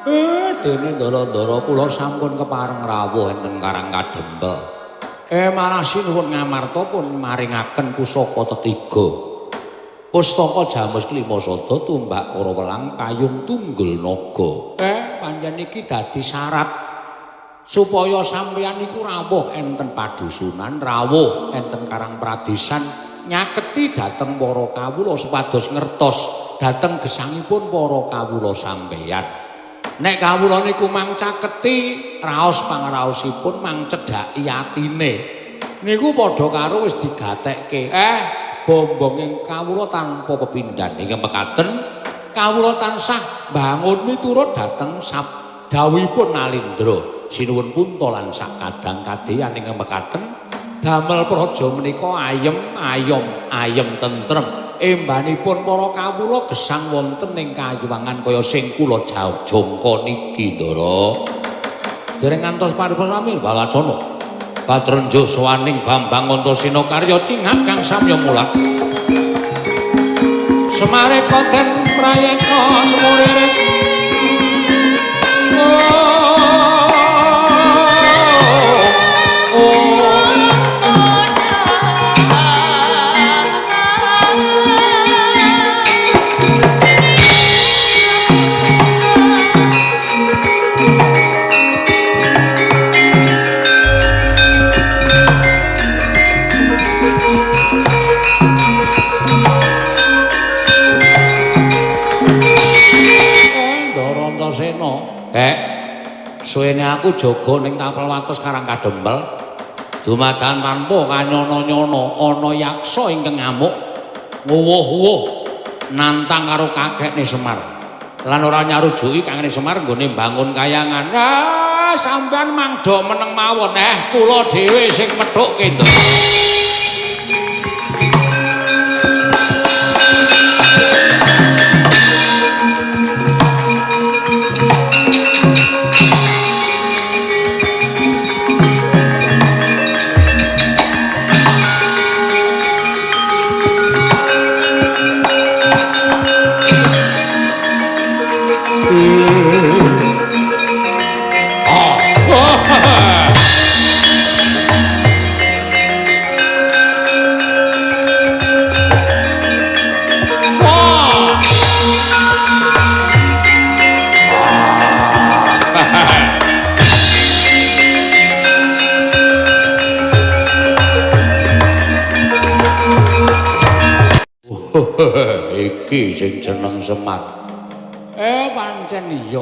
Dene ndara-ndara kula sampun kepareng rawuh enten Karang Kadempel. Malah sinuwun Ngamarta pun maringaken pusaka tetiga. Pustaka Jamus Klima Sada tumbak Karawelang payung tunggul naga. Pancen iki dadi syarat supaya sampeyan iku rawuh enten padusunan, rawuh enten Karang Pradesan nyaketi dhateng para kawula supados ngertos dhateng gesangipun para kawula sampeyan. Nek kawula niku mang caketi raos pangraosipun mang cedhaki atine. Niku padha karo wis digatekke. Bombonging kawula tanpa pepindhan ingkang mekaten kawula tansah mbangun miturut dhateng dawuhipun Nalindra. Sinuwun Punta lan sakadang kadeyan ingkang mekaten damel praja menika ayem ayom ayem tentrem. Embanipun para kawula gesang wonten ing kayuwangan kaya sing kula jangka niki, Ndara. Dereng ngantos paripurna sami walacana. Katrenjo sowaning Bambang Antasena karya cingak kang samya mulak. Semare koten prayekna semuriris. Suwene aku jaga ning tapel wates Karang Kadempel. Dumadakan tanpa kanyono-nyono ana yaksa ingkang ngamuk nguwuh-uwuh nantang karo kakekne Semar. Lan ora nyarujuki kangene Semar nggone mbangun kayangan. Ah, sampean mangda meneng mawon. Kula dhewe sing methukke, Nduk. Iki sing jeneng Semar. Pancen iya.